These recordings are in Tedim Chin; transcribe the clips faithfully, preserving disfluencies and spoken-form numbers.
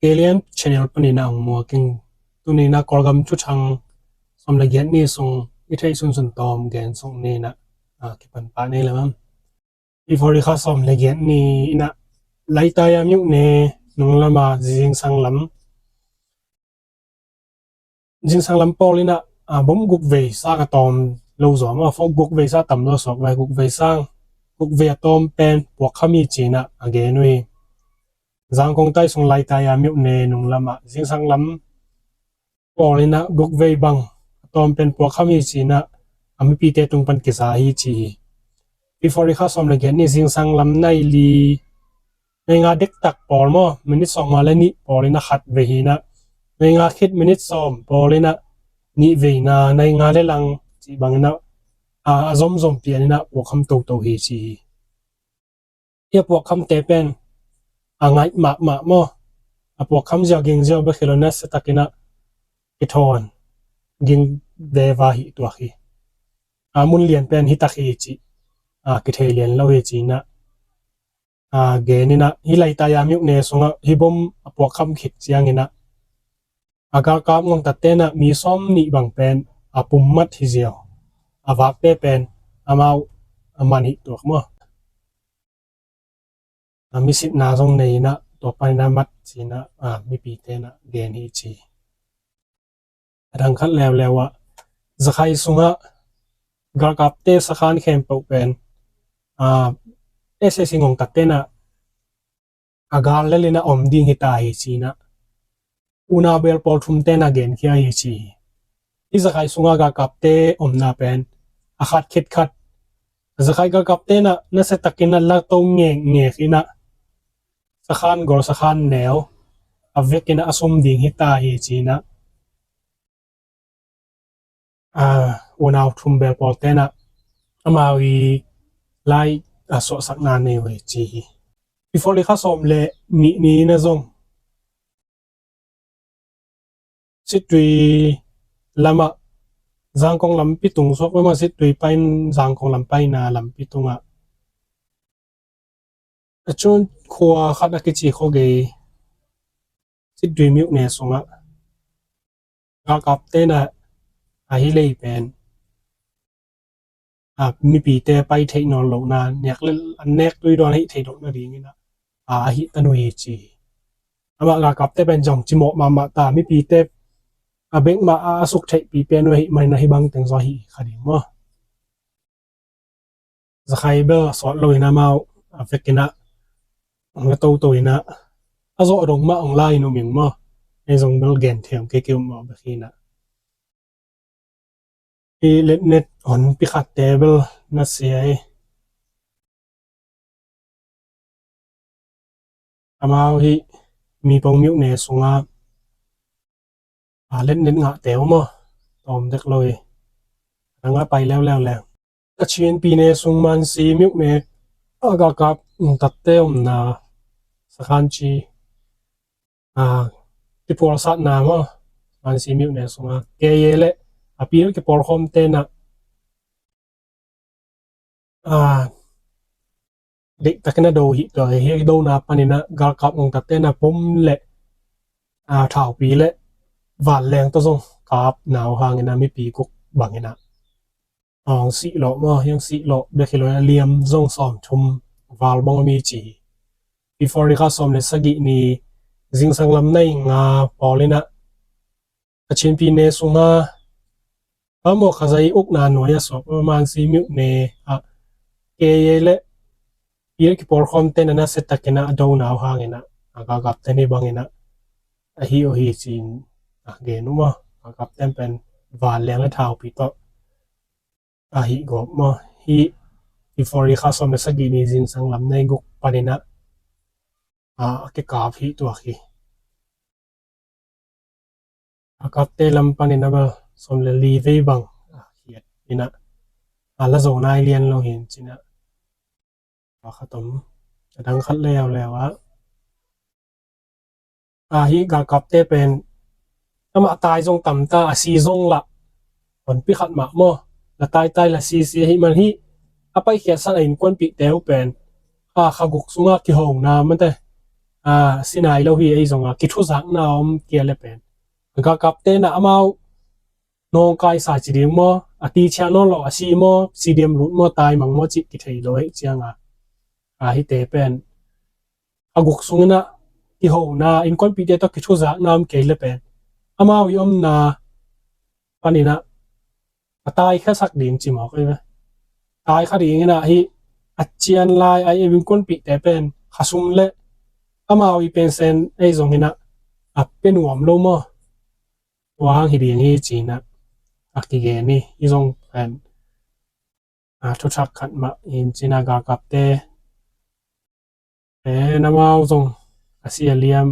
Kei lian channel panin a hong muak ing. Tuni in a Kawlgam thuthang sawm le giat ni sung i theih sunsun tawm gen sung ni in a, a, kipan pah ni lem. February kha sawm le giat ni in a Laitaia myone nung lam a zingsang lam, zingsang lam pawl in a, a, bom guk vei sang a tawm lo zaw maw, guk vei sang a tam lo suak vai, guk vei sang, guk vei a tawm pen puak kham hi ci in a, a gen uh hi. Zangkong tai sung Laitaia myone nung lam a zingsang lam pawl in a guk vei bang a tawm pen puak kham hi ci in a, a mipite tung pan kiza hi ci hi. February kha sawm le giat ni zingsang lam nai li, nai nga dektak pawl maw, minit sawm nga le nih pawl in a khat vei hi in a, nai nga khit minit sawm pawl in a nih vei na, nai nga le lang cih bang in a, a, a zomzom pian in a puak kham toto hi ci hi. Hih a puak khamte pen a ngaih mahmah maw, a puak kham ziau ging ziau bek hi lo, nasia tak in a kithawn ging veva hi tuak hi. A mun lian pen hi tak hi cih, a, kithei lian lo hi ci in a, a, gen in a, hih Laitaia myone sung a hih bom a puak kham khit ciang in a, a galkap ngongtatte in a mi sawm nih bang pen a pum mat hi ziau. A vakte pen amau a man hi tuak maw. A, misitna zong nei in a, tua pan in a mat ci in a, a, mipite in a gen hi ci. A dang khat leuleu ah, Zakhai sung a galkapte sakhan khempeuh pen, a, SAC ngongtatte in a, a gal lel in a om ding hi ta hi ci in a, unau bel pawl thumte in a genkhia hi ci hi. Hih Zakhai sung a galkapte omna pen a khat khit khat, Zakhai galkapte in a nasia tak in a la to ngekngek in a, sakhan gol sakhan neu a vek in a, a sum ding hi ta hi ci in a, a, unau thum bel pawlte in a amau i lai a suahsakna nei uh hi ci hi. February kha sawm le nih ni in a zong Sittwe lam ah, Zangkong lampi tung suak peuhmah, Sittwe pai in Zangkong lam paina lampi tungah, a, Cun khua khat a kici khuagei, Sittwe myone sungah galkapte in a, a hih lei pen, a, mipite pai theih nawn lohna, nek le an nek tui dawn a hih theih lohna ding in a, a, a hih ta nuih hi ci hi. Amah galkapte pen zong cimawh mahmah ta, mipite a bek mah a, a suk theihpih pen uh ahih man in a, hih bang teng zaw hi kha ding maw. Zakhai bel a sawt lo in a, amau a vek in a, hong la toto in a, a zawh dong mah hong la in um ing maw. Ei zong bel gen thei om kei kei uh maw bek hi in a. Hih letnet honpi khatte bel nasia hi. Amau hih Mipong myone sungah, a, letnet ngahte uh maw, tawm dek lo hi. A ngah pai leuleu leng. Kachin pyine sung Mansi myone a galkap ngongtatte omna sakhan ci, a, kiphualsatna maw, Mansi myone sungah K A le a PL kipawlkhawmte in a, a, deihtakin a do hi tuak hi. Hih dona panin a galkap ngongtatte in a bom le, a, thaupi le vanleng tawh zong kapna uh hangin a mipi guk bangin a, a, hong sih lawh maw, hih hong sih lawh bek hi lo in a liam zong sawmthum val bang om hi ci hi. February kha sawm le sagih ni zingsang lam nai nga pawl in a Kachin pyine sungah Pamawh Khaza i ukna nuai a suak Mansi myone ah K A le PL kipawlkhawmte in a nasia takin a dona uh hangin a, a, galkapte in hih bangin a, a hih uh hi ci-in a gen uh maw. Galkapte in pen vanleng le thaupi tawh a hih gawp maw. Hih February kha sawm le sagih ni zingsang lam nai guk panin a, a, a kikap hi tuak hi. Galkapte lam panin a bel sawm le li vei bang, a, khiat in a, a, la zo nai lian lo hi in ci-in a, a, khat om. A dang khat leuleu ah, a, hih galkapte pen amah tai zong tam ta, a si zong lah honpi khat mah maw, la taitai la sisi ahih man hih a paikhiatsan a innkuanpihte uh pen, a, kha guk sungah kihona mate, A, si nai lo hi, ei zong a kithuzakna om kei le pen galkapte na amau nawngkaisa ci ding maw, a tichia nawn lo a si maw, si diam lut maw, taimang maw cih kithei lo hi cianga, a, hihte pen a guk sungin a kihona innkuanpihte tawh kithuzakna om kei le pen amau i omna panin a a taikhiasak ding ci mawk ei ve. Taikha dingin a hi a cian lai a innkuanpihte pen khasum le amau i pensen ei zongin a a pia nuam lo maw? Tua hang hi ding hi ci-in a a kigen hi. Hi zong pen a thuthak khat mah in ci-in a galkapte pen amau zong a si a liam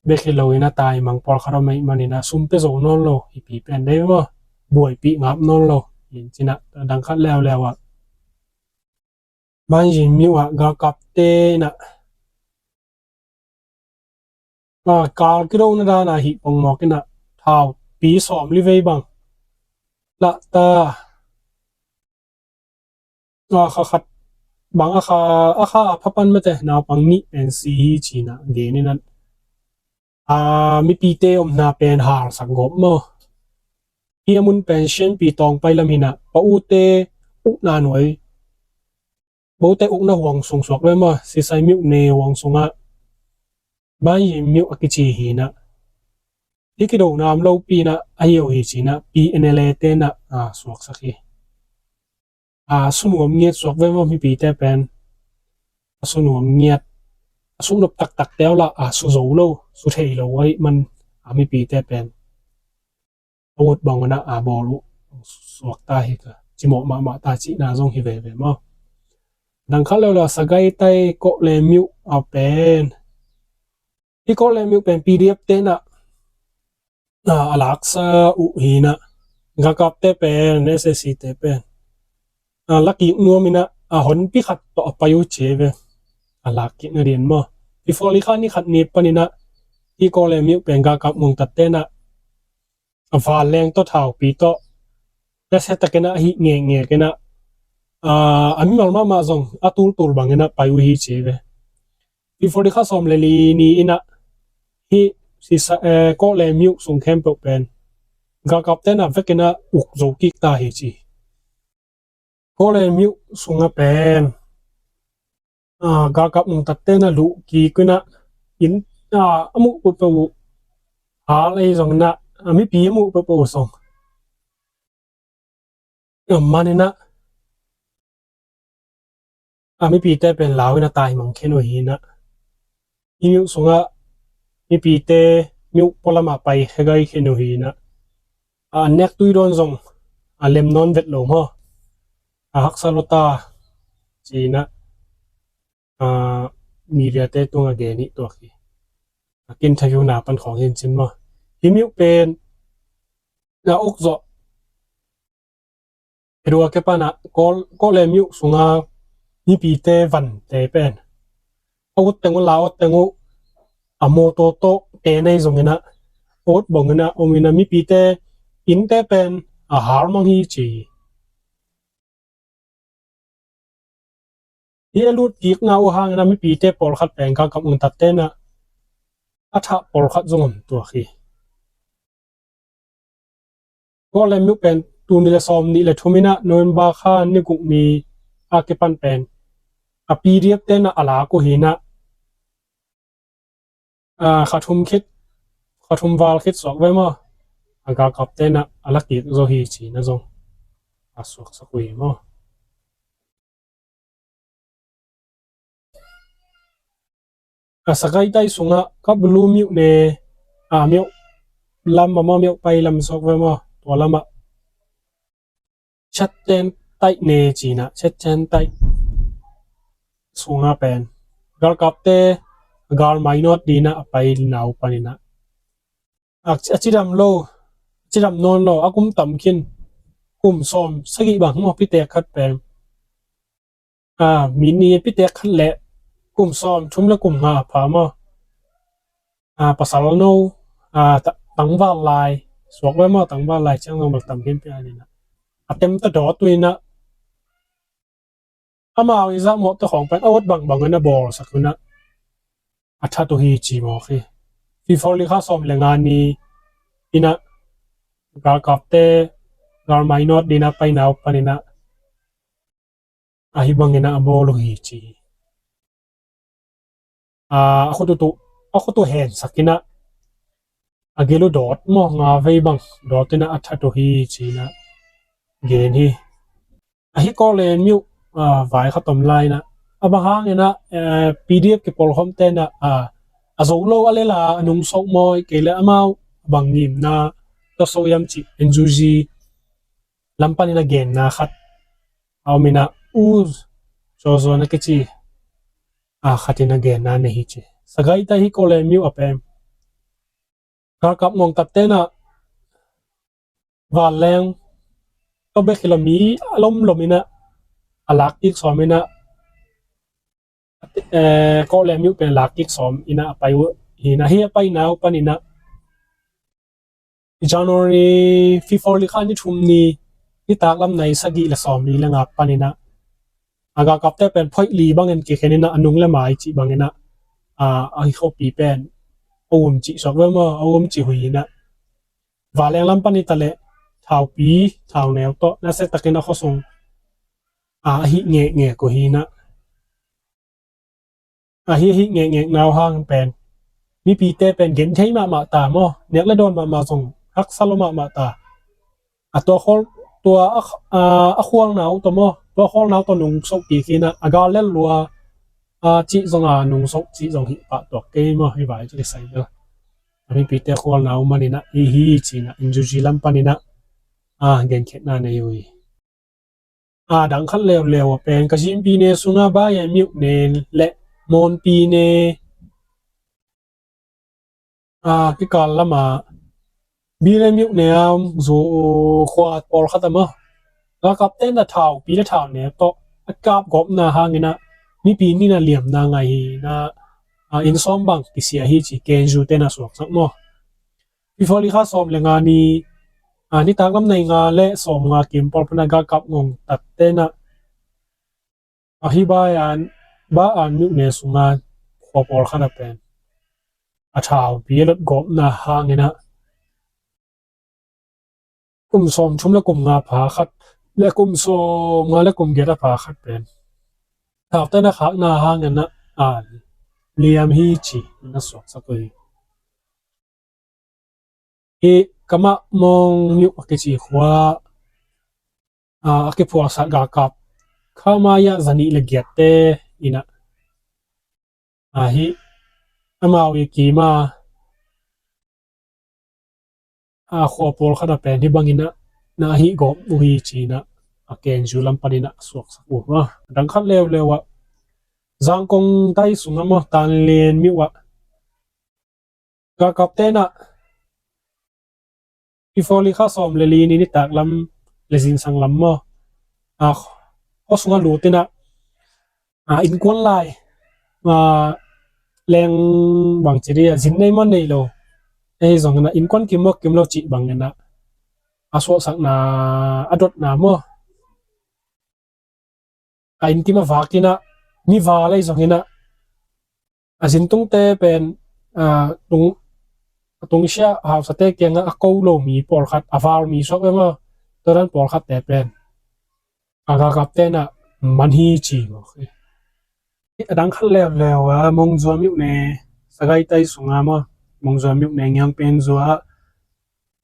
bek hi loin a taimang pawlkhat om ahih manin a sum pia zo nawn lo, hipi pen dei maw, buaipih ngap nawn lo in ci-in a dang khat leuleu ah Manjin Myo ah galkapte in a a, kal kidona dan a hih pongmawk in a thau pi sawmli vei bang lahta a, kha khat bang a kha, a kha a phapan mate naupang nih pen si hi ci-in a gen in a, a, mipite omna pen halsak gawp maw? Hi a mun pen Sianpi tawng pai lam hi-in a, Pa U te ukna nuai, Pa U te ukna huang sung suak ve maw, Sisai Myo ne huang sungah Manjin Myo a kici hi-in a, hi kidona om lopi-in a a hi uh hi ci-in a P N L A te in a, a, suaksak hi. A, su nuam ngiat suak ve maw mipite pen? A su nuam ngiat, a su nop taktakte uh lah a su zo lo, su thei lo ahih man a mipite pen a ut bang un a a bawl uh suak ta hi ka, cimawh mahmah ta cihna zong hi veve maw? Dang khat leuleu a Sagaitai Kawh le Myo a pen, hi Kawh le Myo pen P D F te in a, a, a laksa uh hi-in a, galkapte pen, S A C te pen a, la kik nuam in a, a honpi khat tawh a pai uh ci ve. A lak kik na ding maw? Pi Fo Li Kha ni khat ni panin a hi Kawh le Myo pen galkap ngongtatte in a a vanleng tawh thaupi tawh nasiatakin a hih ngekngek in a, a, a mimal mahmah zong a tultul bangin a pai uh hi ci ve. Pi Fo Li Kha sawm le li ni in a hi Sisai, eh, Kawh le Myo sung khempeuh pen galkapte in a vekin a uk zo kik ta hi ci. Kawh le Myo sungah pen, a, galkap ngongtatte in a luh kik in a, inn, a, a muh peuhpeuh uh, hal ei zong in a, a, mipi a muh peuhpeuh uh zong a man in a, a, mipite pen lau in a taimang khin uh hi-in a, hi Myo sungah mipite Myo pualam ah pai khe gai khin uh hi-in a, a, an nek tui dawn zong a lem nawn vet lo maw? A haksa lo ta ci-in a, a, media te tungah gen hi tuak hi. A, kin thayu na pan khawng hi in cin maw? Hi Myo pen a uk zawh, Edua ke pan a Kawh, Kawh le Myo sunga mipite vante pen a ut teng uh, la ut teng uh, a mawtaw tawh te nei zongin a, a ut bangin a om in a, mipite innte pen a hal mang hi ci hi. Hi a lut kikna uh hangin a mipite pawlkhat pen galkap ngongtatte in a, a thah pawlkhat zong om tuak hi. Kawh le Myo pen tul nih le sawm nih le thum in a November kha ni guk ni a kipan pen a P D F te in a a lak uh hi in a, a, kha thum khit, kha thum val khit suak ve maw? A galkapte in a a la kik zo hi ci-in a zong a suaksak uh hi maw? A Sagaing tai sungah Kabulu Myo ne, a, Myo lam, a maw, Myo pai lam suak ve maw? Tua lamah Chetchen tai ne ci-in a, Chetchen tai sunga pen galkapte gal mainawt dingin a a paina uh panin a, a, a cidam lo, a cidam nawn lo, a kum tam khin, kum sawm sagih bang maw, pitek khat pen, a, mi nih pitek khat le kum sawm thum le kum nga pha maw? A, pasal no, a, ta-, tangval lai suak ve maw, tangval lai ciang zong bel tam khin pia in a, a tem ta dawt uh in a, amau i zahmawhte khawng pen a ut bangbang in a bawlsak uh in a, a that uh hi ci mawk hi. February kha sawm le nga ni inah galkapte Galmainot dinah paina uh paninah ahi banginah a bawl uh hi ci hi. A, a khut uh tuh, a khut uh hensak inah a gil uh dawt maw, nga vei bang dawt inah a that uh hi ci inah gen hi. Ahi Kawllen mi uh, a, vai khat om lai inah, a bang hang inah, eh, P D F kipolkhawmte inah, a, a zo lo a lela a nungsoh maw, kei le amau bang ngimna tawh so hiam cih N U G lam panin a genna khat a om inah, U Zawzawn a kici a khatin a genna nei hi ci. Sagaitai hi Kawllen mi uh a pen galkap ngongtatte inah vanleng tawh bek hi lo, mi a lomlom inah a lakkik sawm inah, eh, Kawllen mi uh pen lakkik sawm inah a pai uh hi inah, hi a paina uh paninah January, February kha ni thum ni, nitak lam nai sagih le sawm li le nga paninah a galkapte pen phoih li bangin kikhen inah a nung le mai cih banginah, a, ahi khopi pen a um cih suak ve maw, a um cih hui inah vanleng lam pan hi ta leh thaupi, thauneu tawh nasia takin a khuasung, a, a hih ngekngek uh hi inah. Ahi, ahi ngekngek nau hang pen mipite pen genthei mahmah ta maw, nek le dawn mahmah zong haksa lo mahmah ta. A tua khawl, tua a, a, a khualna uh tawh maw, tua khualna uh tawh nungsoh kik inah a gal lel lua, a, cih zong a nungsoh cih zong hih pah tuak kei maw, hih vai cih kisai bel. A mipite khualna uh maninah hi hi ci inah N U G lam paninah, a, genkhiatna nei uh hi. A dang khat leuleu a pen Kachin pyine sunga Bayan myone le Mon pyine, a, kikal lama Bile myone a om zu khua pawlkhat a maw, galkapte inah thaupi le thauneu tawh a kap gawpna hang inah mipi nih inah liamna ngah hi inah, a, inn sawm bang kisia hi ci K N U te inah suaksak maw. February kha sawm le nga ni, a, nitak lam nai nga le sawm nga kim pawl panah galkap ngongtatte inah ahi Bayan, Bayan myone sunga khua pawlkhat a pen a thaupi a lot gawpna hang inah kum sawm thum le kum nga pha khat le kum sawm nga le kum giat a pha khat pen thaute inah khakna hang inah a liam hi ci inah suaksak uh hi. Hih Kamah Mong Myuk a kici khua, a, a kiphuaksak galkap kha mai-ah zanih le giatte inah, a, hih amau i kima, a, khua pawlkhat a pen hih bangin ah na hih gawp uh hi ci inah a K N U lam panin ah suaksak uh. A dang khat leuleu ah Zangkong tai sungah maw, Tanlen Myuk ah galkapte inah February kha sawm le li ni nitak lam le zingsang lam maw, a, khua sungah lut inah, a, innkuan lai, a, leng bangci dih a zin nei maw nei lo, ei zong inah innkuan kim maw kim lo cih bang inah a suahsakna, a dotna maw, a innkim a vak inah, mi val ei zong inah a zintungte pen, a, tung, a tungsiah hausate kiangah a ko lo mi pawlkhat, a val mi suak ve maw, tua dan pawlkhatte pen a galkapte inah man hi ci mawk hi. A dang khat leuleu ah Mongzua Myone, Sagaing tai sungah maw, Mongzua Myone, Ngiang Pen Zua ah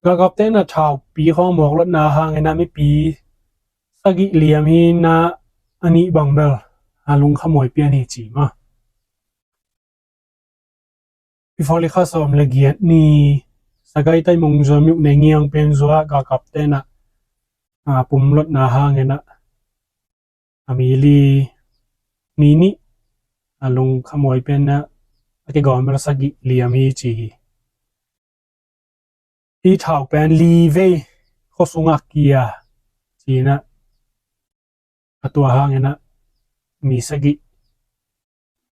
galkapte inah thaupi khawng mawk lotna hang inah mipi sagih liam hi inah a nih bang bel a lungkhamhuai pian hi ci maw. February kha sawm le giat ni Sagaing tai Mongzua Myone, Ngiang Pen Zua ah galkapte inah, a, pum lotna hang inah a mi li, mi nih a lungkhamhuai pian inah a kigawm bel sagih liam hi ci hi. Hih thau pen li vei khua sungah kia ci inah, a tua hang inah mi sagih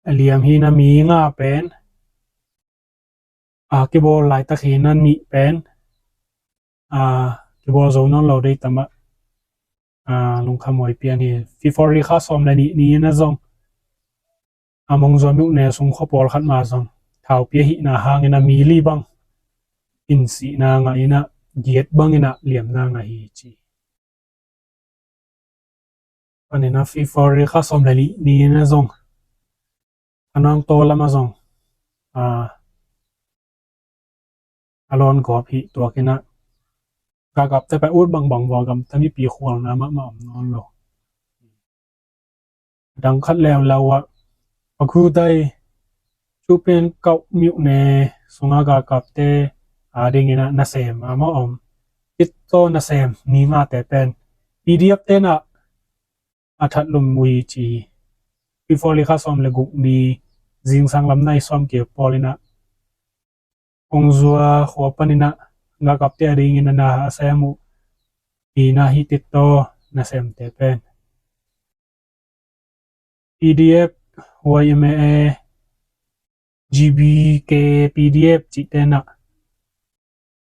a liam hi inah, mi nga pen, a, kibawl laitak hi inah nih pen, a, kibawl zo nawn lo dei tam ah, a, lungkhamhuai pian hi. February kha sawm le nih ni inah zong a Mongzua myone sung khua pawlkhat mah zong thaupi ahihna hangin a mi li bang in sihna ngah in a, giat bangin a liamna ngah hi ci. Panin a February kha sawm le li ni in a zong, Thanang Taw lam ah zong, a, a lawn gawp hi tuak in a, galkapte pen ut bangbang vua gamta mipi khualna mahmah om nawn lo. Dang khat leuleu ah Pakhudai, Chupin Kauh myone sungah galkapte a dingin a nasem a mah om, Tito nasem mi ngate pen P D F te'n a a that lum uh hi ci hi. February kha sawm le guk ni zingsang lam nai sawm kik pawl in a Mongzua khua panin a galkapte a dingin a na a sem uh hi na hi Tito nasemte pen P D F, Y M A, G B K, P D F cihte in a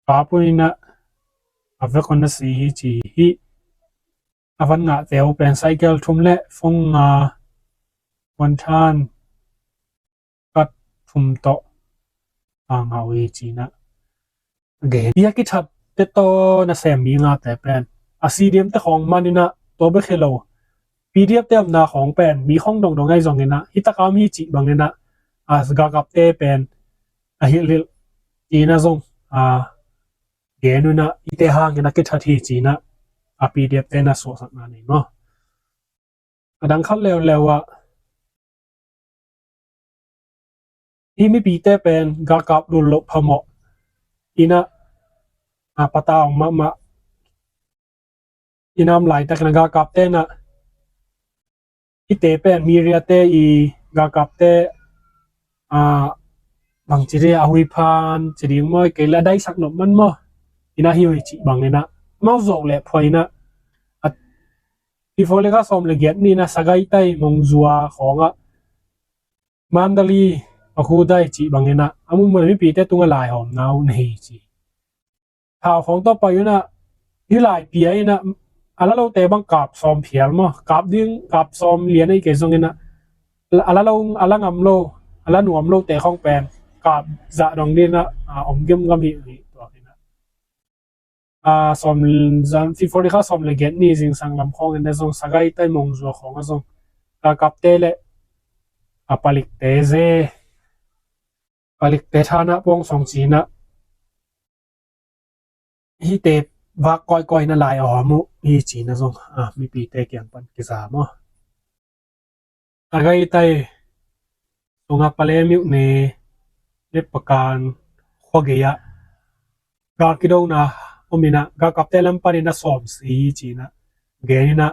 kap uh in a, a vek un a si hi ci hi. A van ngahte uh pen cycle thum le phone nga, one ton, kat thum tawh a ngah uh hi ci in a gen. Bia kithat Tito nasem mi ngate pen a C D M te khawng man in a, tua bek hi lo, P D F te omna khawng pen mi khawng dongdong ahi zongin a, hi taka om hi cih bangin a, a galkapte pen a hilhhilh ci in a zong a gen uh in a, hihte hangin a kithat hi ci in a, a P D F te'n a suahsakna nei maw. A dang khat leuleu ah hih mipite pen galkap lul loh phamawh in a, a patau mahmah in a om laitakin a galkapte in a, hihte pen Miriate i galkapte, a, bangci ding a huiphan ci ding maw, kei le a daisak nop man maw, in a hi uh hi cih bangin a, mau zawh le phuai in a, a, February kha sawm le giat ni in a Sagaitai Mongzua khawng ah Mandali, Pakhudai cih bangin a, a mumun a mipite tungah laihawmna uh nei ci. Thau khawng tawh pai un a, hih lai pia in a, a la lote bang kap sawm phial maw, kap ding, kap sawm lian ahi kei zongin a, a la lo, a la ngam lo, a la nuam lote khawng pen kap zah dong ding in a, a, om gemgam hi uh hi tuak in a. A, sawm, zan, February kha sawm le giat ni zingsang lam khawngin a zong Sagaitai Mongzua khawng ah zong galkapte le a palikte ze, palikte thanah puang sawng ci in a, hihte vak kawikawi in a lai a om uh hi ci in a zong, a, mipite kiang pan kiza maw. Sagaitai sungah Pale myone Lepakan khua gei ah gal kidona om in a, galkapte lam panin a sawm si hi ci in a gen in a,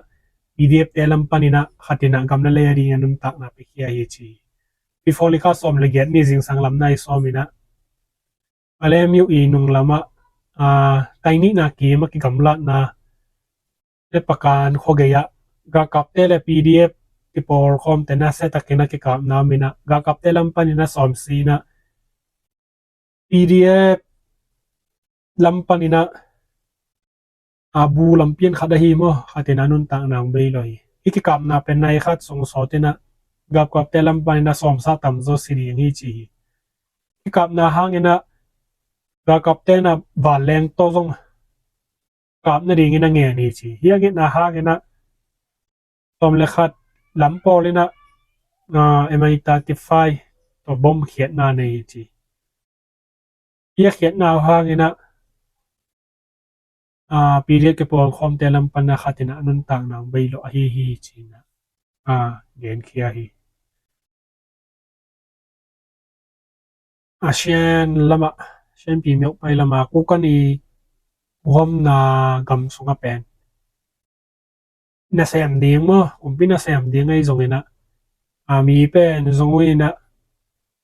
P D F te lam panin a khat in a gam le lei a dingin a nuntakna piakhia hi ci. February kha sawm le giat ni zingsang lam nai sawm in a, Pale myo i nung lamah, a, tainihna kim a kigamlatna Lepakan khua gei ah galkapte le P D F kipawlkhawmte nasia takin a kikapna om in a, galkapte lam panin a sawm si in a, P D F lam panin a, a, bu lampian khat ahi maw, khat in a nuntakna hong bei lo hi. Hih kikapna pen nai khat sung sawt in a, galkapte lam panin a sawmsa tamzaw si ding hi ci hi. Kikapna hangin a, galkapte in a vanleng tawh zong kap nadingin a ngen hi ci. Hih a ngetna hangin a, sawm le khat lam pawl in a, a, M I thirty-five tawh bom khiatna nei hi ci. Hih a khiatna hangin a, a, P D F kipawlkhawmte lam pan a khat in a nuntakna hong bei lo ahi hi ci in a, a, genkhia hi. A Shan lamah, Shanpi myo pai lamah Kuki i huamna gam sungah pen nasem ding maw, kumpi nasem ding ahi zongin a, a, mi pen zong uh in a,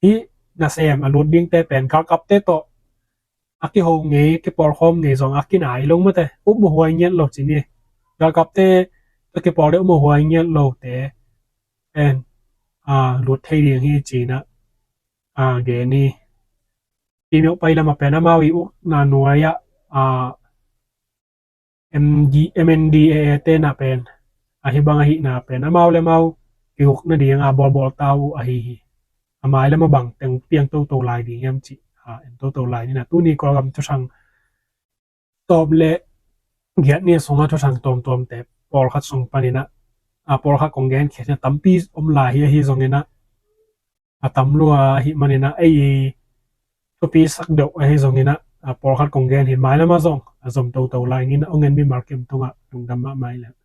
hih nasem a lut dingte pen galkapte tawh a kiho ngei, kipawlkhawm ngei zong a kinai lo mate, upmawhhuai ngiat lo ci ni. Galkapte tawh kipawlte upmawhhuai ngiat lote pen, a, lut thei ding hi ci in a, a, gen hi. Pi myo pai lamah pen amau i ukna nuai ah, a, M D, M N D A A te na pen, a, hih bang ahihna pen amau le amau kiguk nading a bawlbawl ta uh ahi hi. A mai lam a bang teng piang toto lai ding hiam cih en toto lai ni na. Tuni Kawlgam thuthang tawp le giat ni sunga thuthang tuamtuamte pawlkhat sung panin ah, a pawlkhat kong genkhiat hi a, tampi om lai hi ahi zongin ah, a tam lua ahi manin ah, ei thupi sak deuh ahi zongin ah, a pawlkhat kong gen hi. Mai lam a zong a zom toto lai ni na. Ong en mimal kim tungah lungdam mahmah ing.